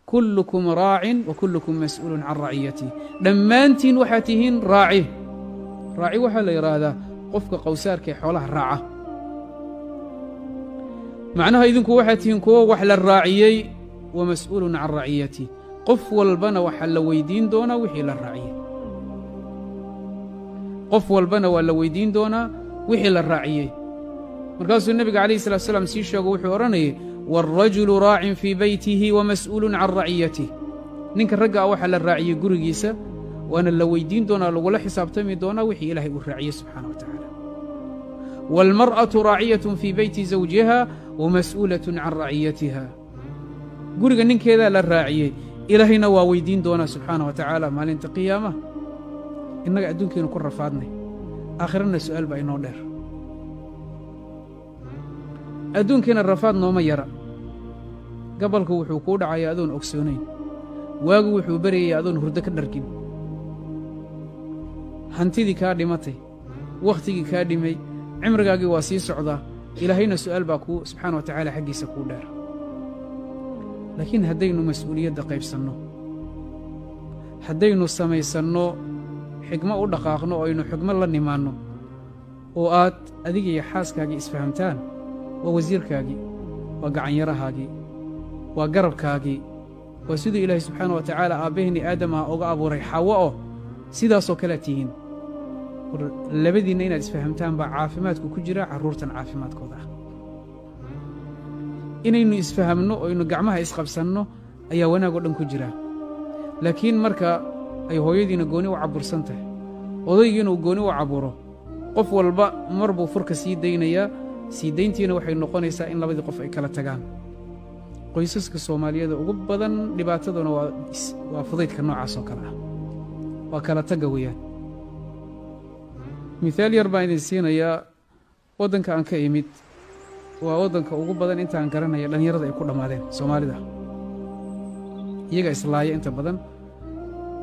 Kullukum raacin wa kullukum mas'uulun can raciyatih. Dhammaantiin waxaad tihiin raaci. Raaci waxaa la yidhaahdaa qofka qowsaarka ee xoolaha raaca. Macnaha idinku waxaad tihiin kuwo wax la raaciyey, wa mas'uulun can raciyatih. Qof walbana waxaa la weydiin doonaa wixii la raaciyey. Qof walbana waa la weydiin doonaa wixii la raaciyey. Markaasuu nebiga calayhi salatu salaam sii sheego, wuxuu odhanayay: waalrajulu raacin fii beytihi wa mas'uulun can raciyatih. Ninka ragga ah waxaa la raaciyey gurigiisa, waana la weydiin doonaa, lagula xisaabtami doonaa wixii ilaahay uu raaciyey subxaana wa tacaala. Waalmar'atu raaciyatun fii beyti zawjiha wa mas'uulatun can raciyatiha. Guriga ninkeedaa la raaciyey, ilaahayna waa weydiin doonaa subxaana wa tacaala maalinta qiyaamaha. Innaga adduunkeenu ku rafaadnay, aakhirana su'aal baa inoo dheer. Adduunkiina rafaad nooma yara. Gabalku wuxuu kuu dhacaya adoon ogsoonayn, waagu wuxuu beryaya adoon hurdo ka dhargin, hantidii kaa dhimatay, wakhtigii kaa dhimay, cimrigaagii waa sii socdaa, ilaahayna su'aal baa kuu subxaana wa tacaala xaggiisa kuu dheer. Laakiin haddaynu mas'uuliyadda qaybsanno, haddaynu samaysanno xigmo, u dhaqaaqno oo aynu xigmo la nimaanno, oo aad adiga iyo xaaskaagii isfahamtaan, waa wasiirkaagii, waa gacanyarahaagii, waa garabkaagii, waa siduu ilaahay subxaana wa tacaala aabbaheenni aadam ah uga abuuray Xawo oo sidaasoo kalea tihiin. War labadiinna inaad isfahamtaan baa caafimaadku ku jira, carruurtan caafimaadkooda ah. Inaynu isfahamno oo aynu gacmaha isqabsanno ayaa wanaag oo dhan ku jira. Laakiin marka ay hooyadiina gooni u cabursan tahay, odaygiina uu gooni u caburo, qof walba mar buu furka sii daynayaa. Sii dayntiina waxay noqonaysaa in labadii qof ay kala tagaan. Qoysaska Soomaaliyada ugu badan dhibaataduna waa fudaydka noocaas oo kale ah, waa kala tagga weeyaan. Mithaal yar baan idin siinayaa. Waddanka aan ka imid waa waddanka ugu badan intaan garanaya dhallinyarada ay ku dhammaadeen. Soomaalida iyaga islaaya inta badan,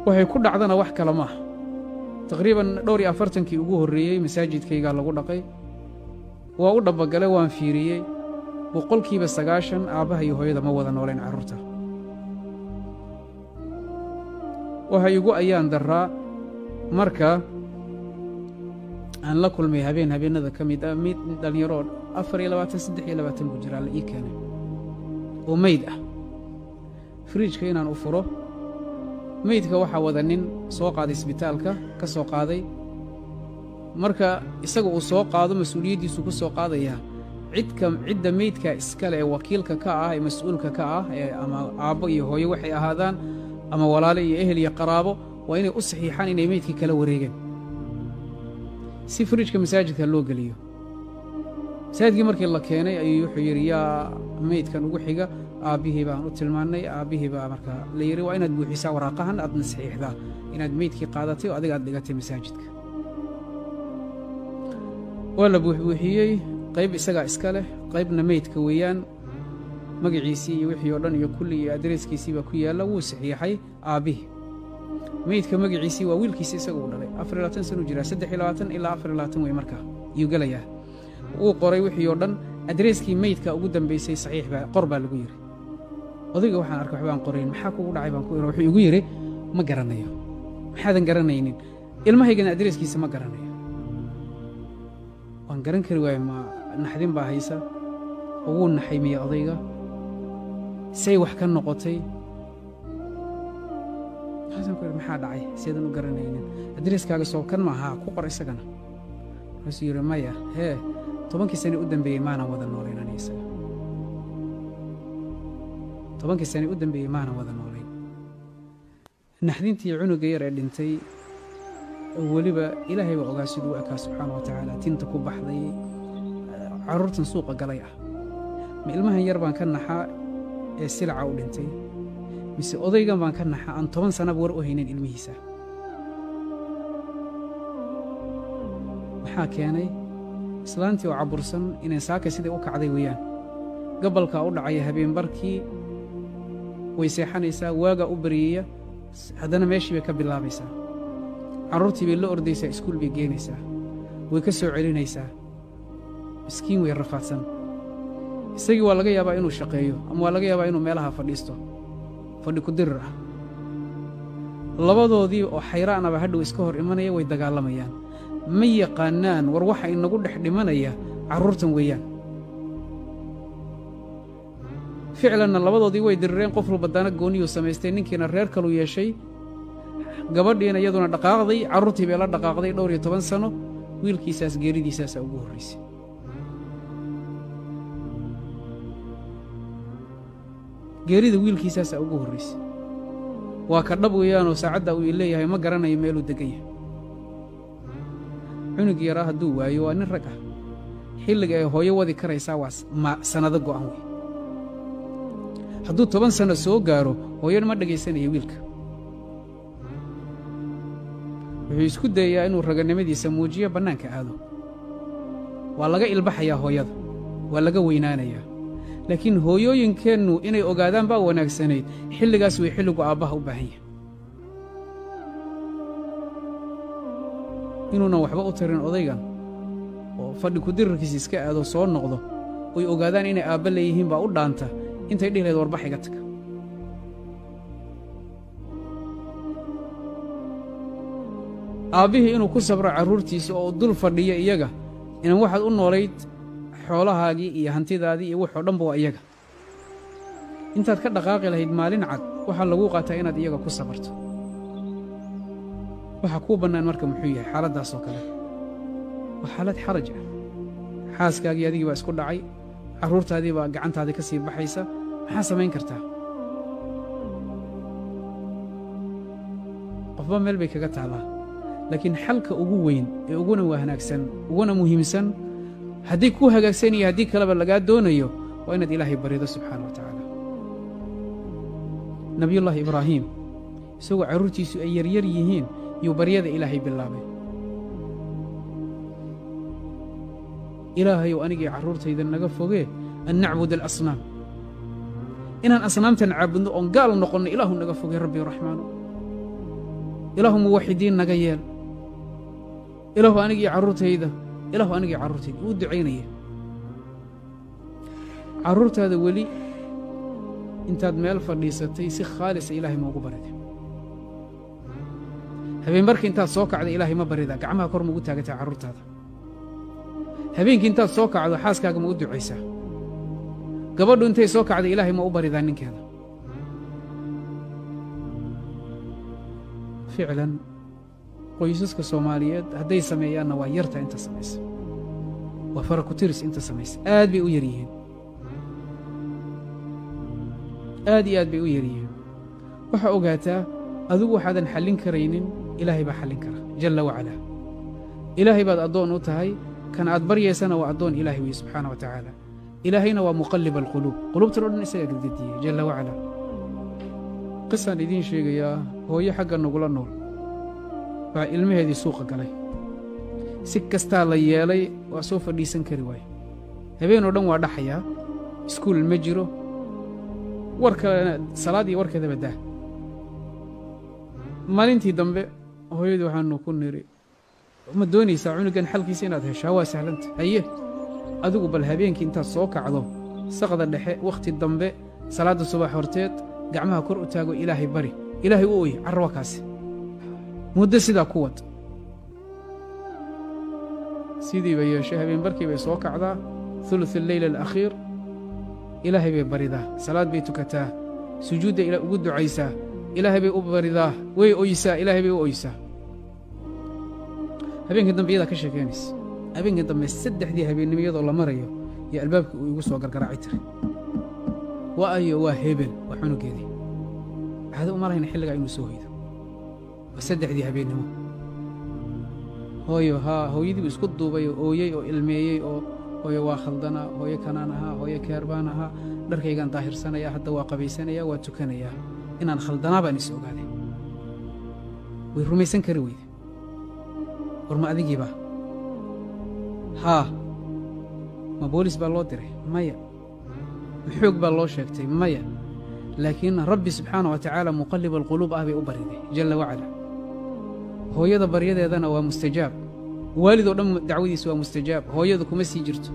waxay ku dhacdana wax kale ma ah. Taqriiban dhowr iyo afartankii ugu horreeyey masaajidkaygaa lagu dhaqay, waa u dhabbagalay, waan fiiriyey. 90% aabbaha iyo hooyada ma wada nooleen carruurta. Waxa igu ayaan darraa marka aan la kulmay habeen habeennada ka mid ah mid dhallinyaroo 24, 23 buu jiraa la ii keenay oo meyd ah. Firiijka inaan u furo meydka waxaa wada nin soo qaaday, isbitaalka ka soo qaaday. Marka isaga uu soo qaado, mas-uuliyaddiisu ku soo qaadayaa. Cidka cidda meydka iskale ee wakiilka ka ah ee mas-uulka ka ah ee ama aabbo iyo hooyo waxay ahaadaan ama walaale iyo ehel iyo qaraabo, waa inay u saxiixaan inay meydkii kala wareegeen si firiijka masaajidka loo geliyo. Masaajidkii markii la keenay ayuu wuxuu yidhi: "Yaa meydkan ugu xiga?" Aabbihii baan u tilmaannay. Aabbihii baa markaa la yidhi: "Waa inaad buuxisaa waraaqahan, aadna saxiixdaa inaad meydkii qaadatay oo adiga aad dhigatay masaajidka." Waa la buuxbuuxiyey. Qayb isagaa iska leh, qaybna meydka weeyaan, magaciisii iyo wixii oo dhan iyo kulli iyo adreeskiisii baa ku yaalla. Wuu saxiixay aabbihii. Meydka magaciisii waa wiilkiisi isaga uu dhalay, 24 sanuu jiraa, 23 ilaa 24 wey markaa iyuu gelayaa. Wuu qoray wixii oo dhan, adreeskii meydka ugu dambaysay saxiix baa qor baa lagu yidhi. Odayga waxaan arkay waxbaan qorayn. "Maxaa kugu dhacay?" baan ku iri. Wuxuu igu yidhi: "Ma garanayo." "Maxaadan garanaynin?" "Ilmahaygana adreeskiisa ma garanayo." Waan garan kari waaye. Ma naxdin baa haysa oo wuu naxay miya odayga? Say wax ka noqotay? Markaasaan ku idhi: "Maxaa dhacay seedan u garanaynin adreeskaaga? Soo kan maaha, ku qor isagana." Markaasuu yidhi: "Maya, hee, 10kii sane u dambeeyey maanan wada noolayn ani isaga, 10kii sane u dambeeyey maanan wada noolayn." Naxdintii cunuga yar ee dhintay oo weliba Ilaahay baa ogaa siduu u ekaa subxaana wa tacaala, tinta ku baxday, carruurtan suuqa galay ah. Ma ilmahan yar baan ka naxaa ee silaca u dhintay, mise odaygan baan ka naxaa aan 10 sanaba war u haynin ilmihiisa? Maxaa keenay? Islaantii oo cabursan inay saaka sidai u kacday weeyaan. Gabalkaa u dhacaya habeenbarkii, way seexanaysaa, waagaa u baryaya, haddana meeshii bay ka bilaabaysaa. Carruurtii bay la ordaysaa, iskuul bay geenaysaa, way ka soo celinaysaa. Miskiin way rafaadsan. Isagii waa laga yaabaa inuu shaqeeyo ama waa laga yaabaa inuu meelaha fadhiisto. Fadhi ku dirir ah, labadoodii oo xayraanaba hadhow iska hor imanaya, way dagaalamayaan. Ma yaqaanaan war waxa inagu dhex dhimanaya carruurtan weeyaan. Ficlanna labadoodii way dirireen, qof walba dana gooniyuu samaystay. Ninkiina reer kaluu yeeshay, gabadhiina iyaduna dhaqaaqday, carruurtii bay la dhaqaaqday. Dhowr iyo toban sano wiilkiisaas geeridiisaasaa ugu horraysay. Geerida wiilkiisaasaa ugu horraysay. Waa ka dhab weeyaanoo saacadda uu leeyahay ma garanayo meeluu deggan yahay. Cunug yaraa hadduu waayo, waa nin rag ah. Xilliga ay hooyo wadi karaysaa waa sannado go'an wey. Hadduu 10 sanno soo gaaro, hooyana ma dhegaysanaya wiilka. Wuxuu isku dayayaa inuu raganimadiisa muujiyo, bannaanka aado. Waa laga ilbaxayaa hooyada, waa laga weynaanayaa. Laakiin hooyooyinkeennu inay ogaadaan baa wanaagsanayd xilligaas way xilligu aabbaha u baahan yahay. Inuunan waxba u tarin odaygan oo fadhi ku-dirirkiisa iska aado, soo noqdo, oy ogaadaan inay aabba leeyihiin baa u dhaanta intay dhihi lahayd warbax iga taga. Aabbihii inuu ku sabro carruurtiisa oo dul fadhiyo iyaga, inan waxaad u noolayd xoolahaagii iyo hantidaadii iyo waxoo dhanba waa iyaga. Intaad ka dhaqaaqi lahayd maalin cad, waxaa laguu qaataa inaad iyaga ku sabarto. Waxa kuu bannaan marka muxuu yahay xaaladdaasoo kale? Waa xaalad xaraj ah. Xaaskaagii adigii baa isku dhacay, carruurtaadii baa gacantaadii ka sii baxaysa. Maxaa samayn kartaa? Qofba meel bay kaga taallaa. Laakiin xalka ugu weyn ee uguna wanaagsan, uguna muhiimsan, haddii kuu hagaagsan iyo haddii kaleba lagaa doonayo, waa inaad Ilaahay barido subxaana wa tacaala. Nabiyullaahi Ibraahiim isagoo carruurtiisu ay yaryar yihiin yuu baryada Ilaahay bilaabay. Ilaahayow, anigii carruurtayda naga fogee an nacbud alasnaam, inaan asnaamtan caabudno oon gaal noqonno Ilaahu naga fogey. Rabbi raxmaano, Ilaahu muwaxidiin naga yeel, Ilaahu anigii carruurtayda, Ilaahu anigii carruurtayda. Uu ducaynaya. Carruurtaada weli intaad meel fadhiisatay si khaalisa Ilaahay ma ugu barida? Habeen marka intaad soo kacda Ilaahay ma baridaa? Gacmaha kor ma ugu taagataa carruurtaada? Habeenkii intaad soo kacdo xaaskaaga ma u ducaysaa? Gabadhu intay soo kacda Ilaahay ma u baridaa ninkeeda? Ficlan qoysaska Soomaaliyeed hadday sameeyaanna waa yarta inta samaysa, waa fara-ku-tiris inta samaysa. Aad bay u yar yihiin, aad iyo aad bay u yar yihiin. Waxaa ogaataa, adigu waxaadan xallin karaynin Ilaahay baa xallin kara jalla wacalaa. Ilaahay baad addoon u tahay, kan aad baryaysana waa addoon Ilaahay weye subxaana wa tacaala. Ilaahayna waa muqallib alquluub, quluubtan o dhan isagaa gedgediyey jalla wacalaa. Qisaan idiin sheegayaa. Hooyo xagga nagula nool baa ilmaheedii suuqa galay. Si kastaa la yeelay waa soo fadhiisan kari waaye. Habeen oo dhan waa dhaxayaa, iskuul ma jiro, war kalena salaad iyo warkeedaba daa. Maalintii dambe hooyadii waxaanu ku nidhi, ma doonaysaa cunugan xalkiisa inaad heshaa? Waa sahlanta. Haye, adigu bal habeenkii intaad soo kacdo saqda dhexe, wakhti dambe, salaadda subax horteed, gacmaha kor u taago, Ilaahay bari, Ilaahay u oy, carwa kaasi muddo sidaa ku wad. Sidii bay yeeshay. Habeen barkii bay soo kacdaa, thuluth alleyl alakhiir, Ilaahay bay baridaa, salaad bay tukataa, sujuudda ila ugu ducaysaa, Ilaahay bay u baridaa, way oysaa, Ilaahay bay u oysaa. Habeenka dambe iyadaa ka sheekaynaysa. Habeenka dambe 3dii habeennimo iyadoo la marayo iyo albaabkii uu igu soo gargaraacay tiri, waa ayo? Waa hebel, waa cunugeedii. Caado uma lahayna xilligaa inuu soo hoydo. Waa 3dii habeennimo. Hooyo, haa. Hooyadii buu isku duubay oo ooyey oo ilmeeyey oo hooyo waa khaldanaa, hooyo kanaan ahaa, hooyo keer baan ahaa, dharkaygaan daahirsanaya hadda, waa qabaysanaya, waa tukanayaa, inaan khaldanaa baan is ogaaday. Way rumaysan kari weyde. War ma adigiiba? Haa. Ma boolis baa loo diray? Maya. Ma xoog baa loo sheegtay? Maya. Laakiin Rabbi subxaana wa tacaala muqallib alquluub ah bay u bariday jalla wacala. Hooyada baryadeedana waa mustajaab. Waalid oo dhan dacwadiisu waa mustajaab, hooyadu kuma sii jirto.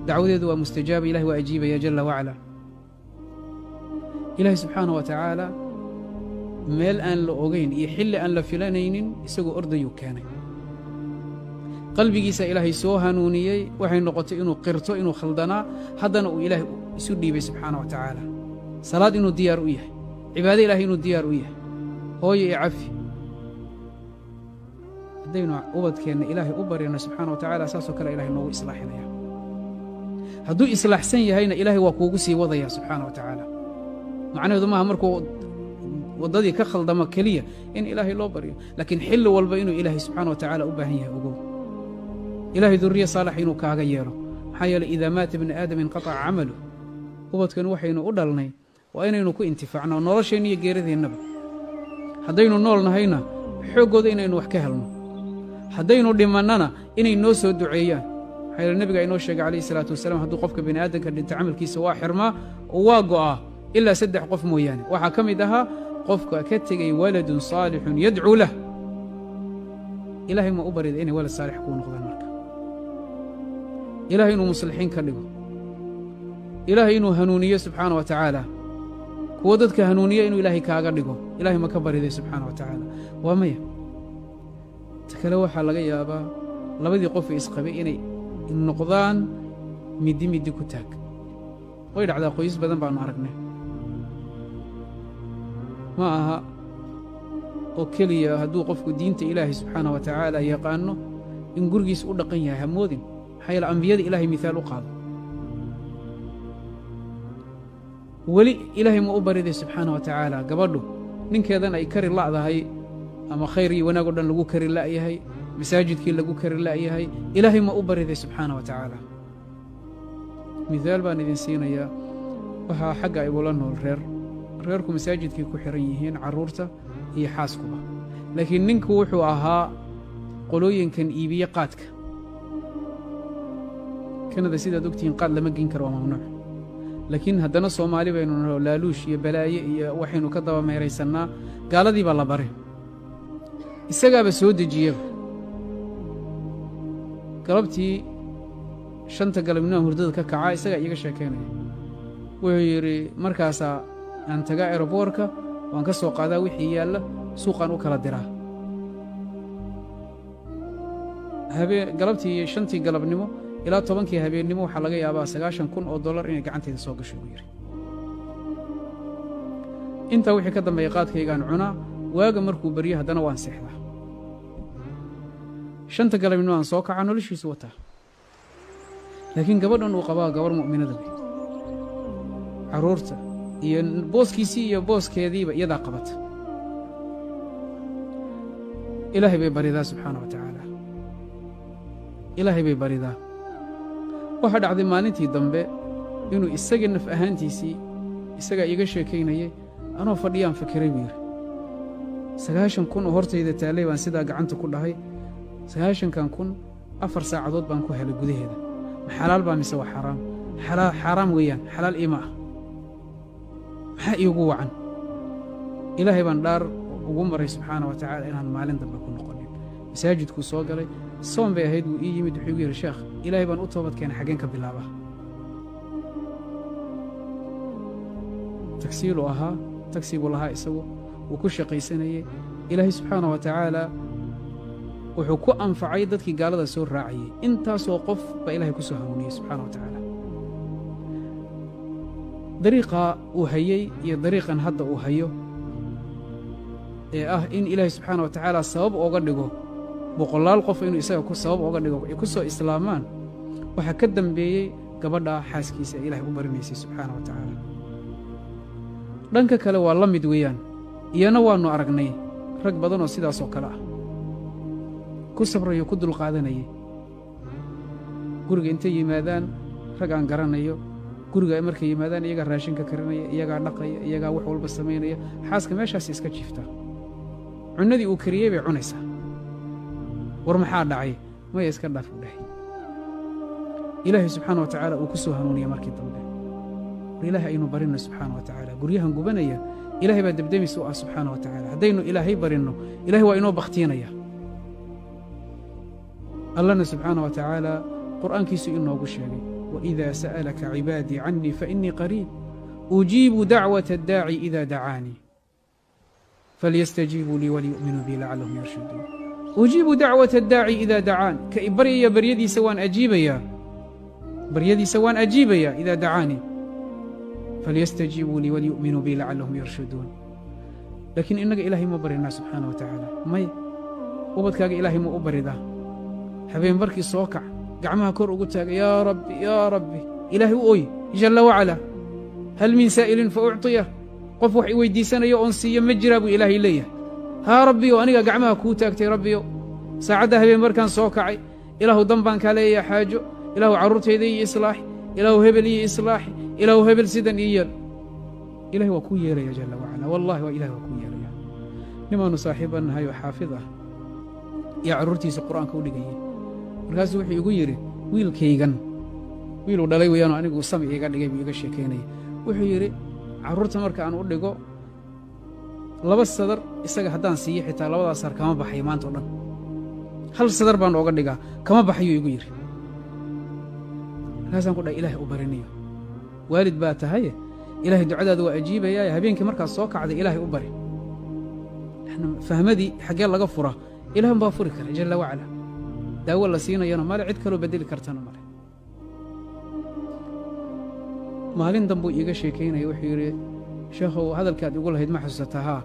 Dacwadeedu waa mustajaab, Ilahi waa ajiibaya jalla wacala. Ilaahay subxaana wa tacaala meel aan la ogayn iyo xilli aan la filanaynin isagoo ordayuu keenay. Qalbigiisa Ilaahay soo hanuuniyey, waxay noqotay inuu qirto inuu khaldanaa, haddana uu Ilaahay isu dhiibay subxaana wa tacaala. Salaad inuu diyaar u yahay, cibaado Ilahay inuu diyaar u yahay, hooyo iyo cafi. Haddaynu ubadkeenna Ilaahay u baryano subxaana wa tacaala, saasoo kale Ilahay noogu islaaxinaya. Hadduu islaaxsan yahayna Ilaahay waa kuugu sii wadaya subxaana wa tacaala. Macnaheedu maaha markuu waddadii ka khaldamo keliya in Ilaahay loo baryo, laakiin xilli walba inuu Ilaahay subxaana wa tacaala u baahan yahay ogow. Ilaahay durriya saalax inuu kaaga yeelo, maxaa yeeley idaa maata ibnu aadam inqataca camaluh. Ubadkan waxaynu u dhalnay waa inaynu ku intifaacno nolosheenna iyo geeradeennaba. Haddaynu nool nahayna xooggooda inaynu wax ka helno, haddaynu dhimannana inay noo soo duceeyaan. Maxaa yeele nebiga inoo sheegay calayhi salaatu wasalaam, hadduu qofka bini aadamka dhinto camalkiisa waa xirmaa oo waa go'aa ilaa 3 qof mooyaane. Waxaa ka mid ahaa qofka ka tegey waladun saalixun yadcuu lah. Ilaahay ma u barida inay walad saalix kuu noqdaan? Marka Ilahay inuu muslixiin ka dhigo, Ilaahay inuu hanuuniyo subxaana wa tacaala, kuwo dadka hanuuniyo inuu Ilaahay kaaga dhigo, Ilahay ma ka bariday subxaana wa tacaala? Waa maya. Ta kale, waxaa laga yaabaa labadii qof ee isqabay inay noqdaan middi middi ku taag. Way dhacdaa, qoysas badan baannu aragnay. Ma aha oo keliya hadduu qofku diinta Ilaahay subxaana wa tacaala yaqaano in gurigiisa u dhaqan yahay, hamoodin. Maxaa yeele ambiyada Ilaahay mihaal u qaado. Weli Ilaahay ma u bariday subxaana wa tacaala gabadhu ninkeedan ay kari la'dahay, ama khayr iyo wanaag o dhan lagu kari la'yahay, masaajidkii lagu kari la'yahay? Ilaahay ma u bariday subxaana wa tacaala? Mihaal baan idin siinayaa. Waxaa xagga igula nool reer. Reerku masaajidkay ku xihan yihiin, carruurta iyo xaaskuba, laakiin ninku wuxuu ahaa qolooyinkan iibiye qaadka. Kanada sidaad ogtihiin qaad lama geyn karo, waa mamnuuc, laakiin haddana Soomaali baynu noo laaluush iyo balaaye iyo waxaynu ka daba meeraysannaa. Gaaladii baa la bare, isagaaba soo dejiyaba. Galabtii 5ta galabnimoa hurdada ka kacaa, isagaa iiga sheekaynaya. Wuxuu yidhi, markaasaa aan tagaa aeroboorka, waan ka soo qaadaa wixii yaalla, suuqaan u kala diraa. Habeen galabtii 5tii galabnimo ilaa 10kii habeennimo waxaa laga yaabaa 90,000 oo dollar inay gacantayda soo gasho, buu yidhi. Intaa wixii ka dambeeya qaadkaygaan cunaa, waaga markuu baryo haddana waan seexdaa, 5ta galabnimo aan soo kacaa. Noloshiisu wataa, laakiin gabadhan uu qabaa gabarh mu'minada wey. Carruurta iyo booskiisii iyo booskeediiba iyadaa qabata. Ilaahay bay baridaa subxaana wa tacaala, Ilaahay bay baridaa. Waxaa dhacday maalintii dambe inuu isagii naf ahaantiisii, isagaa iiga sheekaynayay, anoo fadhiyaan fikiray, buu yidhi. 90,000 oo hortayda taallay baan sidaa gacanta ku dhahay. 90kan kun 4 saacadood baan ku helay gudaheeda. Ma xalaal baa mise waa xaaraam? Xaaraam weeyaan, xalaal iima ah. Maxaa iigu wacan? Ilaahay baan dhaar ugu maray subxaana wa tacaala inaan maalin dambe ku noqonin. Masaajidkuu soo galay, soon bay ahayd. Wuu ii yimid, wuxuu igu yidhi, sheekh, Ilaahay baan u toobad keenay, xaggeen ka bilaabaa? Tagsiiluu ahaa, tagsi buu lahaa, isagu wuu ku shaqaysanayey. Ilaahay subxaana wa tacaala wuxuu ku anfacay dadkii gaalada soo raacayey. Intaasoo qof baa Ilahay ku soo hanuuniyey subxaana wa tacaala. Dariiqaa uu hayey iyo dariiqan hadda uu hayo ee ah in Ilaahay subxaana wa tacaala sabab ooga dhigo boqolaal qof, inuu isaga ku sabab ooga dhigo ay ku soo islaamaan, waxaa ka dambeeyey gabadhaa xaaskiisa ee Ilahay u barinaysay subxaana wa tacaala. Dhanka kale waa la mid weeyaan, iyana waannu aragnay rag badanoo sidaasoo kale ah, ku sabrayo, ku dulqaadanayay. Guriga intay yimaadaan, rag aan garanayo, guriga markay yimaadaan iyagaa raashinka karinaya, iyagaa dhaqaya, iyagaa wax walba samaynaya. Xaaska meeshaasi iska jiiftaa, cunnadii uu kariyey bay cunaysaa. War maxaa dhacay? Maya, iska dhaaf, u dhahay. Ilaahay subxaana wa tacaala uu ku soo hanuuniya markii dambe. War Ilaahay aynu barinno subxaana wa tacaala. Guryahan gubanaya Ilaahay baa debdemis u ah subxaana wa tacaala. Haddaynu Ilaahay barinno, Ilahay waa inoo bakhtiinaya. Allana subxaana wa tacaala qur'aankiisu inoogu sheegay, waidaa sa'alaka cibaadii cannii fainii qariib Ujiibu dacwata addaaci idaa dacaanii falyastajiibuu lii waliyu'minuu bii lacallahum yarshuduun. Ujiibu dacwata addaaci idaa dacaan, ka i baryaya baryadiisa waan ajiibayaa, baryadiisa waan ajiibayaa idaa dacaanii falyastajiibuu lii waliyu'minuu bii lacallahum yarshuduun. Laakiin innaga Ilaahay ma barinaa subxaana wa tacaala? May. Ubadkaaga Ilaahay ma u baridaa? Habeen barkii soo kac, gacmaha kor ugu taaga, yaa Rabbi, yaa Rabbi, Ilaahay u oy jalla wacalaa. Hal min saa'ilin fa ucطiyah, qof wax i weydiisanayo oon siiyo ma jiraa buu Ilaahay leeyahay. Haa Rabbiyo, aniga gacmaha kuu taagtay Rabbiyo, saacadda habeen markaan soo kacay, Ilaahu dan baan kaa leeyahay xaajo, Ilaahu carruurtayda iyo islaaxi, Ilaahu hebel iyo islaaxi, Ilaahu hebel sidan ii yeel. Ilahay waa kuu yeelaya jalla wacala, wallahi waa Ilahay waa kuu yeelaya. Nimaanu saaxiiba nahay oo xaafid ah iyo carruurtiisa Qur'aanka u dhigayay, markaasuu wuxuu igu yidhi, wiilkaygan wiiluu dhalay weeyaanoo anigu sami iiga dhigay buu iga sheekaynaya. Wuxuu yidhi, carruurta marka aan u dhigo 2 sadar, isaga haddaan siiyo xitaa labadaas sadar kama baxayo maanta o dhan, hal sadar baan ooga dhigaa, kama baxayuu igu yidhi. Markaasaan ku dhahay, Ilaahay u barinayo, waalid baa tahaye, Ilaahay ducadaada waa ajiibayaaye, habeenkii markaad soo kacday Ilaahay u bari. Fahmadii xaggee laga furaa? Ilaah baa furi kara jalla wacala. Daawo la siinayana male, cid kaloo bedeli kartana male. Maalin danbuu iiga sheekaynaya, wuxuu yidhi, sheekhow, hadalkaad igu lahayd ma xasuusataa? Haa,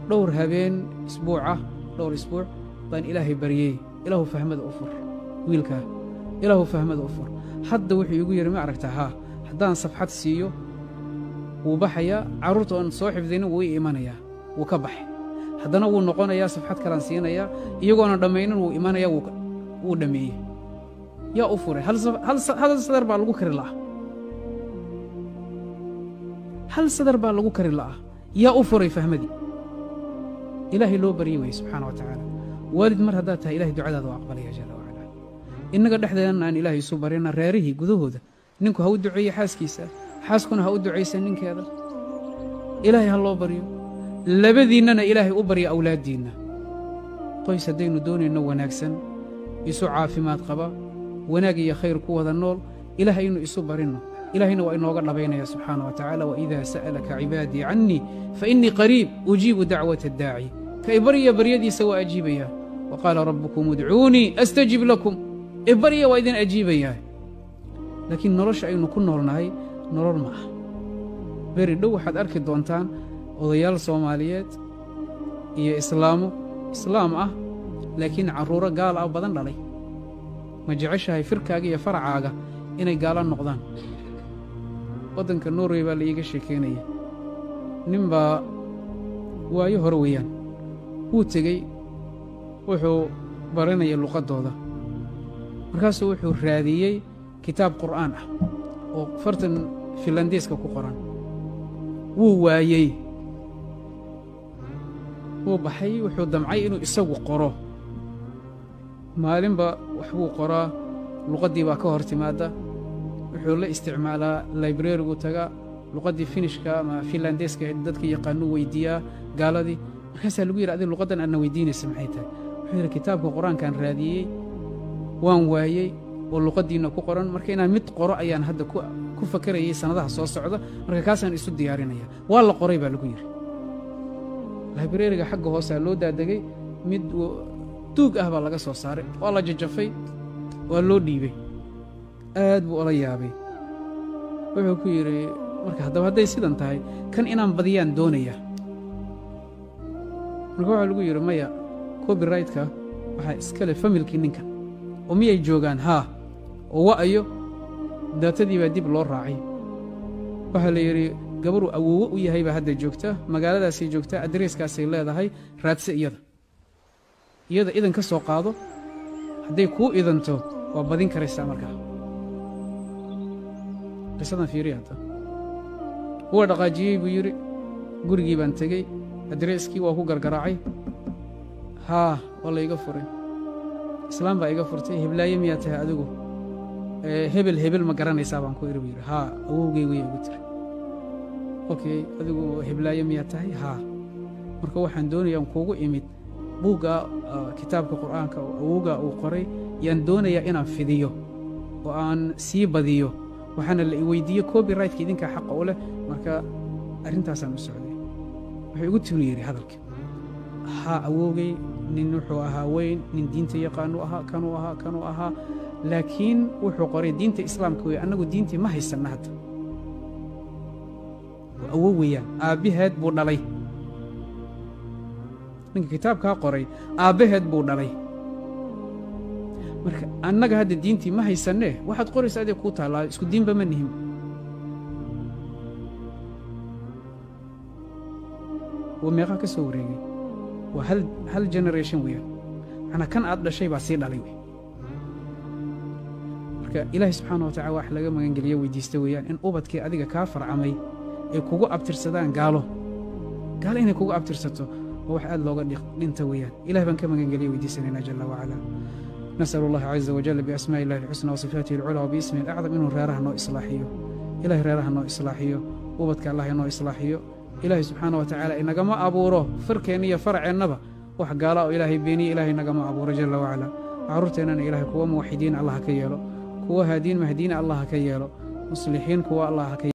dhowr habeen isbuucah, dhowr isbuuc baan Ilaahay baryey, Ilaahu fahmada u fur wiilkaa, Ilaahu fahmada u fur. Hadda wuxuu igu yidhi, ma aragtaa? Haa, haddaan safxad siiyo wuu baxayaa, carruurta oon soo xifdinin wuu ii imanayaa, wuu ka baxay, haddana wuu noqonayaa, safxad kalaan siinayaa, iyagoonan dhammaynin wuu imanayaa, wuu dhammeeyey. Yaa u furay? Hal sadar baa lagu kari la'ah, hal sadar baa lagu kari la'ah. Yaa u furay fahmadii? Ilaahay loo baryey weye subxaana wa tacaala. Waalid mar haddaad tahay, Ilahay ducadaada waa aqbalaya jalla wacala. Innaga dhexdeedana aan Ilaahay isu barina, reerihii gudahooda ninku ha u duceeye xaaskiisa, xaaskuna ha u ducaysa ninkeeda, Ilaahay ha loo baryo, labadiinnana Ilaahay u barya awlaaddiinna. Qoys haddaynu doonayno wanaagsan, isu caafimaad qaba, wanaag iyo khayr ku wada nool, Ilaahay aynu isu barinno, Ilaahayna waa inooga dhabaynaya subxaana wa tacaala. Waidaa sa'alaka cibaadii cannii fa innii qariib ujiibu dacwata addaaci, ka ibarya baryadiisa waa ajiibayaa. Wa qaala rabbukum udcuunii astajib lakum, ibarya waa idin ajiibayaa. Laakiin nolosha aynu ku noolnahay nolol ma ah. Beri dhow waxaad arki doontaan odayaal Soomaaliyeed iyo islaamo islaam ah, laakiin carruuro gaal ah badan dhalay. Ma jeceshahay firkaaga iyo faracaaga inay gaala noqdaan? Waddanka Norway baa la iiga sheekaynaya, nin baa waayo hore weeyaan wuu tegey, wuxuu baranaya luqaddooda, markaasuu wuxuu raadiyey kitaab Qur'aan ah oo fartan Finlandeeska ku qoran, wuu waayey. Wuu baxay, wuxuu damcay inuu isagu qoro. Maalinba wax buu qoraa, luqaddii baa ka hor timaadda. Wuxuu la isticmaalaa librarigu tagaa, luqaddii Finishka ama Finlandeeska dadka yaqaanuu weydiiyaa gaaladii. Markaasaa lagu yidhi, adig luqaddan aadna weydiinaysa maxay tahay? Wuxuu yidhi, kitaabka Qur-aankaan raadiyey waan waayey oo luqaddiinna ku qoran, marka inaan mid qoro ayaan hadda ku fakarayay sannadaha soo socda, marka kaasaan isu diyaarinaya. Waa la qoray baa lagu yidhi. Librariga xagga hoosaa loo daadegay, mid duug ah baa laga soo saaray, waa la jajafay, waa loo dhiibay. Aad buu ola yaabay. Wuxuu ku yidhi, marka haddaba hadday sidan tahay, kan inaan badiyaan doonayaa. Marka waxaa lagu yidhi, maya, copyrightka waxaa iskale familkii ninkan. Oo miyay joogaan? Haa. Oo wa'ayo daatadii baa dib loo raacay. Waxaa la yidhi, gabaruu awoowo u yahay baa hadda joogta magaaladaasay joogtaa, adreeskaasay leedahay, raadse iyada, iyada idan ka soo qaado, hadday kuu idanto waa badin karaysaa. Markaa qisadan fiiriya hadda. Waa dhaqaajiyey buu yidhi, gurigii baan tegey, adreeskii waa ku gargaraacay, haa, waa la iga furay, islaam baa iga furtay. Heblaaye miyaa tahay adigu? Hebel hebel ma garanaysaa baan ku iri buu yidhi. Haa, awowgay weya igu tiri. Okay, adigu heblaaye miyaa tahay? Haa. Marka waxaan doonayaan kuugu imid buugga kitaabka Qur'aanka oo awowgaa uu qoray yaan doonayaa inaan fidiyo oo aan sii badiyo. Waxaana la weydiiyey copyright-ka idinkaa xaqa u leh. Marka arrintaasaan u socday. Wuxuu igu tiri yidhi hadalka haa, awowgay nin wuxuu ahaa weyn, nin diinta yaqaanu ahaa, kanuu ahaa, kanuu ahaa, laakiin wuxuu qoray diinta islaamka wey, annagu diintii ma haysanna hadda. Waa awow weeyaan, aabbaheed buu dhalay ninka kitaabkaa qoray, aabbaheed buu dhalay. Marka annaga hadda diintii ma haysannee, waxaad qoraysa adig kuu taallaa, isku diinba ma nihin. Waa meeqaa ka soo wareegay? Waa hal generation weeyaan, macnaa kan aad dhashay baa sii dhalay wey. Marka Ilaahay subxaana wa tacala wax laga magangeliyo weydiista weeyaan in ubadkii adiga kaa farcamay ay kugu abtirsadaan gaalo. Gaalo inay kugu abtirsato waa wax aad looga dhinta weeyaan. Ilahay baan ka magangeliya weydiisanaynaa jalla wacala. Nasأل الله عز وجل بأسماء الله الحسنى وصفاته العلى وباسمه الأعظم inuu reeraha noo islaaxiyo. Ilahay reeraha noo islaaxiyo, ubadka Allah inoo islaaxiyo. Ilaahay subxaana wa tacaala inagama abuuro farkeenna iyo faraceennaba wax gaala oo Ilaahay beeniye. Ilahay nagama abuuro jalla wacala. Carruurteennana Ilahay kuwa muwaxidiin Allah ha ka yeelo, kuwa haadiin mahdiina Allah ha ka yeelo, muslixiin kuwa Allah ha ka